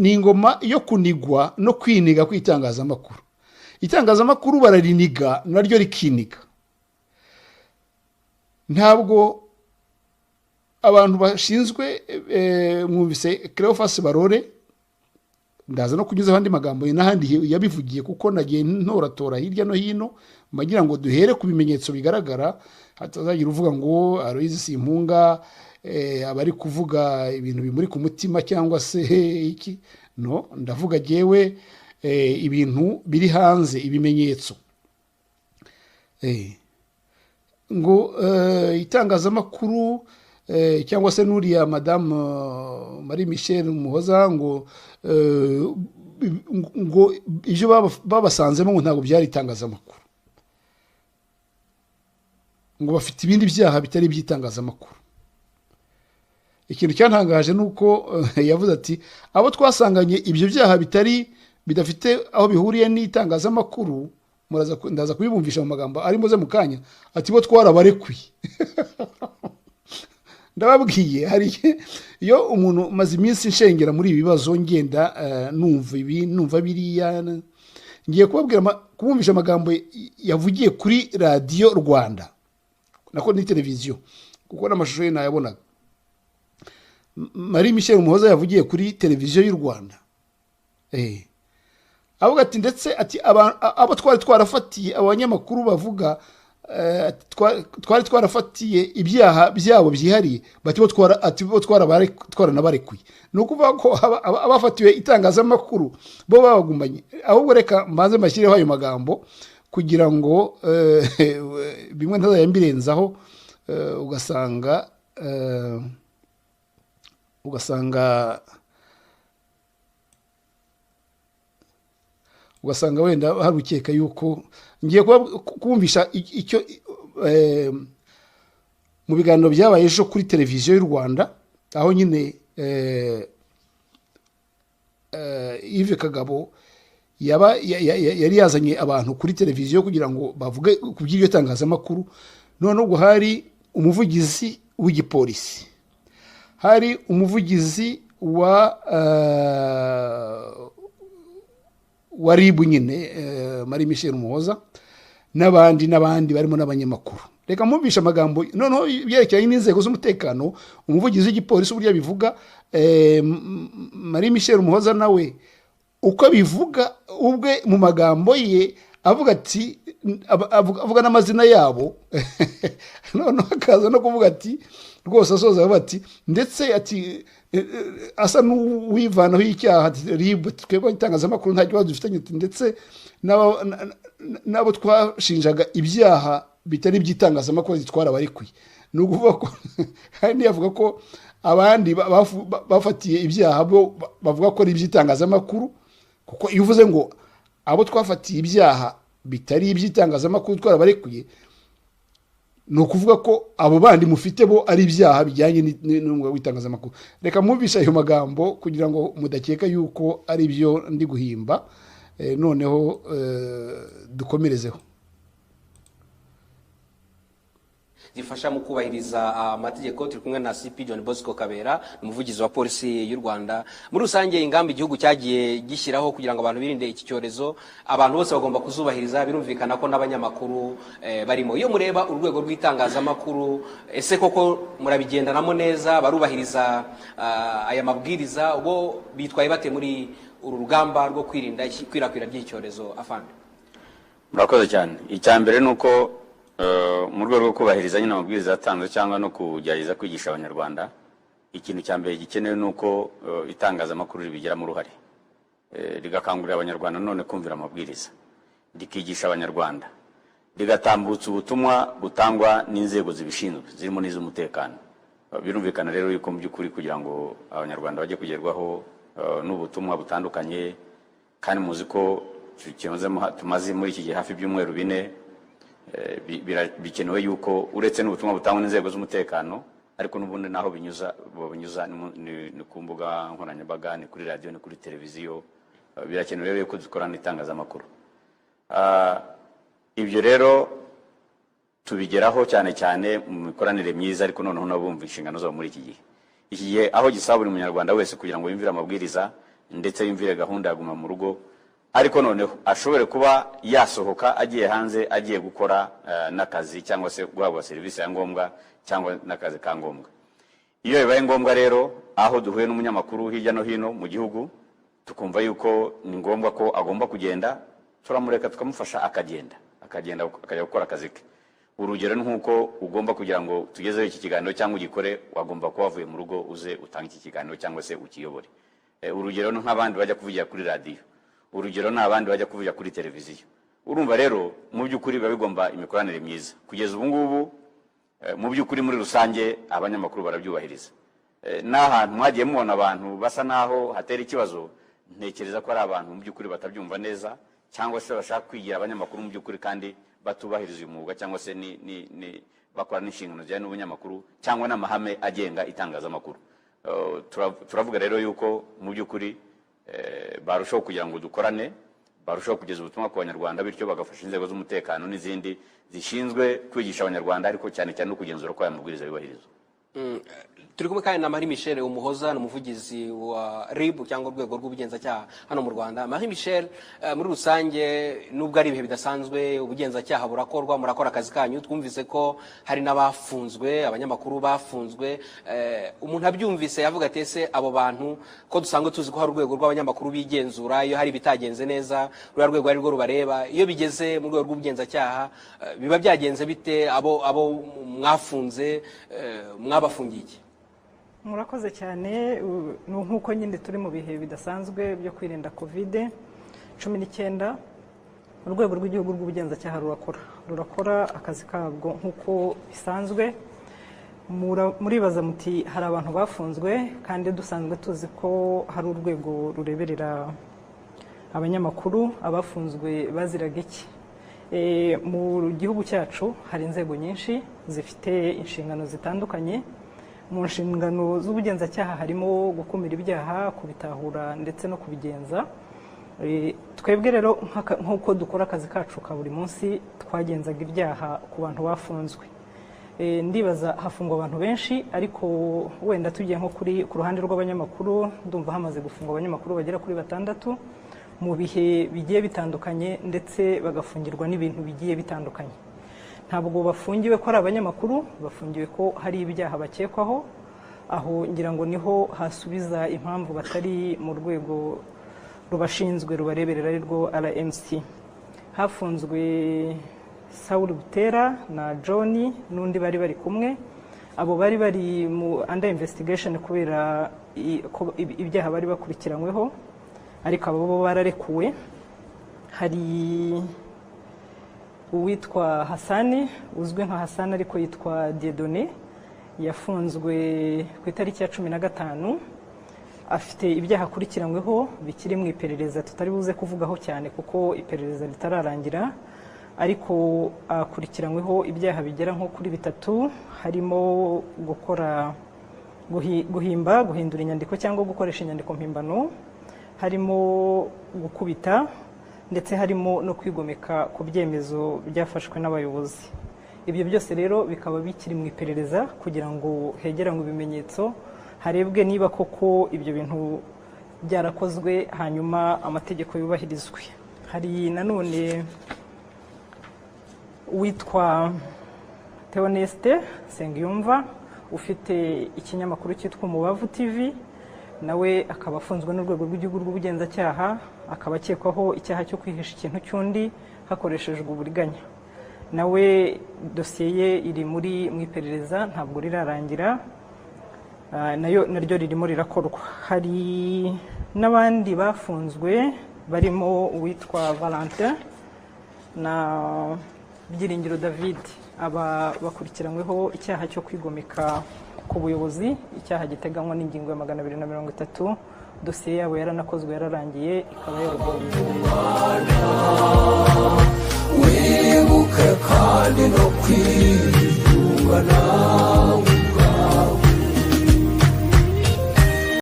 Ni ingoma yo kunigwa no kwiniga kw'itangazamakuru. Itangazamakuru barariniga naryo rikiniga. Ntabwo abantu bashinzwe, mwumvise Cleophas Barore, ndaza no kunyuzaho andi magambo n'ahandi yabivugiye, kuko nagiye ntoratora hirya no hino mbagira ngo duhere ku bimenyetso bigaragara, hatazagira uvuga ngo Aloyizi Simpunga abari kuvuga ibintu bimuri ku mutima cyangwa se iki. No ndavuga jyewe ibintu biri hanze, ibimenyetso. Ngo itangazamakuru cyangwa se n'uriya madamu Marie Michel Muhoza ngo ibyo babasanzemo ngo ntabwo byari itangazamakuru, ngo bafite ibindi byaha bitari iby'itangazamakuru. Ikintu cyantangaje ni uko yavuze ati abo twasanganye ibyo byaha bitari bidafite aho bihuriye n'itangazamakuru, ndaza kubibumvisha mu magambo ari muze mu kanya, ati bo twarabarekuye. Ndababwiye, hari iyo umuntu maze iminsi nshengera muri ibi bibazo, ngenda numva ibi numva biriya, ngiye kubabwira kubumvisha amagambo yavugiye kuri Radiyo Rwanda nako ni televiziyo, kuko n'amashusho ye nayabonaga. Marie Michel Umuhoza yavugiye kuri televiziyo y'u Rwanda, avuga ati ndetse ati abo twari twarafatiye, abanyamakuru bavuga twari twarafatiye ibyaha byabo byihariye, bati bo twaranabarekuye. Ni ukuvuga ko abafatiwe itangazamakuru bo babagumanye. Ahubwo reka mbanze mbashyireho ayo magambo kugira ngo bimwe ntazajya mbirenzaho, ugasanga wenda hari ukeka yuko ngiye kubumvisha icyo mu biganiro byabaye ejo kuri televiziyo y'u Rwanda, aho nyine Yves Kagabo yari yazanye abantu kuri televiziyo kugira ngo bavuge ku by'iryo tangazamakuru. Noneho ubwo hari umuvugizi w'igipolisi, hari umuvugizi wa RIB nyine Marie Michel Umuhoza, n'abandi n'abandi barimo n'abanyamakuru. Reka mwumvishe amagambo noneho byerekeranye n'inzego z'umutekano, umuvugizi w'igipolisi uburyo abivuga, Marie Michel Umuhoza nawe uko abivuga ubwe mu magambo ye, avuga ati avuga n'amazina yabo, noneho akaza no kuvuga ati rwose asoza avuga ati ndetse ati asa n'uwivanaho icyaha RIB, twebwe itangazamakuru nta kibazo dufitanye, ndetse n'abo twashinjaga ibyaha bitari iby'itangazamakuru twarabarekuye. Ni ukuvuga ko kandi yavuga ko abandi bafatiye ibyaha bo bavuga ko ari iby'itangazamakuru, kuko iyo uvuze ngo abo twafatiye ibyaha bitari iby'itangazamakuru twarabarekuye, ni ukuvuga ko abo bandi mufite bo ari ibyaha bijyanye n'umwuga w'itangazamakuru. Reka mwumvishe ayo magambo kugira ngo mudakeka yuko ari byo ndi guhimba, noneho dukomerezeho. Zifasha mu kubahiriza amategeko. Turi kumwe na CP John Bosco Kabera, umuvugizi wa polisi y'u Rwanda. Muri rusange ingamba igihugu cyagiye gishyiraho kugira ngo abantu birinde iki cyorezo, abantu bose bagomba kuzubahiriza, birumvikana ko n'abanyamakuru barimo. Iyo mureba urwego rw'itangazamakuru, ese koko murabigendanamo neza, barubahiriza aya mabwiriza, bo bitwaye bate muri uru rugamba rwo kwirinda ikwirakwira ry'icyorezo afande? Murakoze cyane. Icya mbere nuko mu rwego rwo kubahiriza nyine amabwiriza yatanzwe cyangwa no kugerageza kwigisha abanyarwanda, ikintu cya mbere gikenewe ni uko itangazamakuru ribigiramo uruhare, rigakangurira abanyarwanda none kumvira amabwiriza, rikigisha abanyarwanda, rigatambutsa ubutumwa butangwa n'inzego zibishinzwe zirimo n'iz'umutekano. Birumvikana rero yuko mu by'ukuri kugira ngo abanyarwanda bajye kugerwaho n'ubutumwa butandukanye, kandi muzi ko tumaze muri iki gihe hafi ibyumweru 4, bikenewe yuko uretse n'ubutumwa butangwa n'inzego z'umutekano, ariko n'ubundi naho binyuza ni ku mbuga nkoranyambaga, ni kuri radiyo, ni kuri televiziyo, birakenewe rero yuko dukorana n'itangazamakuru. Ibyo rero tubigeraho cyane cyane mu mikoranire myiza, ariko noneho nabo bumva inshingano zabo muri iki gihe. Iki gihe aho gisaba buri munyarwanda wese kugira ngo yumvire amabwiriza, ndetse yumvire gahunda ya guma mu rugo, ariko noneho ashobore kuba yasohoka agiye hanze, agiye gukora n'akazi cyangwa se guhabwa serivisi ya ngombwa cyangwa n'akazi ka ngombwa. Iyo bibaye ngombwa rero, aho duhuye n'umunyamakuru hirya no hino mu gihugu, tukumva yuko ni ngombwa ko agomba kugenda, turamureka, tukamufasha, akagenda akajya gukora akazi ke. Urugero ni nk'uko ugomba kugira ngo tugezeho iki kiganiro cyangwa ugikore, wagomba kuba wavuye mu rugo uze utange iki kiganiro cyangwa se ukiyobore. Urugero ni nk'abandi bajya kuvugira kuri radiyo, urugero ni abandi bajya kuvugira kuri televiziyo. Urumva rero, mu by'ukuri biba bigomba imikoranire myiza. Kugeza ubu ngubu, mu by'ukuri muri rusange abanyamakuru barabyubahiriza. N'ahantu mwagiye mubona abantu basa n'aho hatera ikibazo, ntekereza ko ari abantu mu by'ukuri batabyumva neza cyangwa se bashaka kwigira abanyamakuru mu by'ukuri kandi batubahiriza uyu mwuga, cyangwa se ni bakora n'inshingano zijyanye n'ubunyamakuru cyangwa n'amahame agenga itangazamakuru. Turavuga rero yuko mu by'ukuri barushaho kugira ngo dukorane, barushaho kugeza ubutumwa ku Banyarwanda, bityo bagafasha inzego z'umutekano n'izindi zishinzwe kwigisha Abanyarwanda, ariko cyane cyane no kugenzura ko aya mabwiriza yubahirizwa. Turi kumwe kandi na Marie Michel Umuhoza, ni umuvugizi wa RIB cyangwa urwego rw'ubugenzacyaha hano mu Rwanda. Marie Michel, muri rusange, nubwo ari ibihe bidasanzwe, ubugenzacyaha burakorwa, murakora akazi kanyu. Twumvise ko hari n'abafunzwe, abanyamakuru bafunzwe. Umuntu abyumvise yavuga ati: "Ese abo bantu, ko dusanzwe tuzi ko hari urwego rw'abanyamakuru bigenzura, iyo hari ibitagenze neza ruriya rwego ari rwo rubareba, iyo bigeze mu rwego rw'ubugenzacyaha biba byagenze bite? Abo mwafunze, mwabafungiye iki?" Murakoze cyane. Ni nk'uko nyine turi mu bihe bidasanzwe byo kwirinda COVID-19, Urwego rw'Igihugu rw'Ubugenzacyaha rurakora akazi kabwo nk'uko bisanzwe. Muribaza muti: "Hari abantu bafunzwe kandi dusanzwe tuzi ko hari urwego rureberera abanyamakuru, abafunzwe baziraga iki?" Mu gihugu cyacu hari inzego nyinshi zifite inshingano zitandukanye. Mu nshingano z'ubugenzacyaha harimo gukumira ibyaha, kubitahura ndetse no kubigenza. Twebwe rero nk'uko dukora akazi kacu ka buri munsi, twagenzaga ibyaha ku bantu bafunzwe. Ndibaza hafungwa abantu benshi, ariko wenda tugiye nko ku ruhande rw'abanyamakuru, ndumva hamaze gufungwa abanyamakuru bagera kuri batandatu mu bihe bigiye bitandukanye, ndetse bagafungirwa n'ibintu bigiye bitandukanye. Ntabwo bafungiwe ko ari abanyamakuru, bafungiwe ko hari ibyaha bakekwaho. Aho ngira ngo niho hasubiza impamvu batari mu rwego rubashinzwe rubareberera, ari rwo RMC. Hafunzwe Saul Butera na John n'undi bari bari kumwe. Abo bari bari mu under investigation kubera ko ibyaha bari bakurikiranyweho, ariko abo bo bararekuwe. Hari uwitwa Hasani, uzwi nka Hasani ariko yitwa Dieudonné, yafunzwe ku itariki ya 15, afite ibyaha akurikiranyweho bikiri mu iperereza tutari buze kuvugaho cyane kuko iperereza ritararangira, ariko akurikiranyweho ibyaha bigera nko kuri bitatu, harimo gukora guhimba, guhindura inyandiko cyangwa gukoresha inyandiko mpimbano, harimo gukubita, ndetse harimo no kwigomeka ku byemezo byafashwe n'abayobozi. Ibyo byose rero bikaba bikiri mu iperereza kugira ngo hegeranywe ibimenyetso, harebwe niba koko ibyo bintu byarakozwe, hanyuma amategeko yubahirizwe. Hari nanone uwitwa Theoneste Nsengiyumva ufite ikinyamakuru cyitwa Umubavu TV, nawe akaba afunzwe n'Urwego rw'Igihugu rw'Ubugenzacyaha, akaba akekwaho icyaha cyo kwihisha ikintu cy'undi hakoreshejwe uburiganya. Nawe dosiye ye iri mu iperereza, ntabwo rirarangira. Nayo naryo ririmo rirakorwa. Hari n'abandi bafunzwe barimo uwitwa Valentin na Byiringiro David. Aba bakurikiranyweho icyaha cyo kwigomeka ku buyobozi, icyaha giteganywa n'ingingo ya 230. Dosiye yabo yaranakozwe, yararangiye, ikaba yarugoye. Wibuke kandi no kwibuka.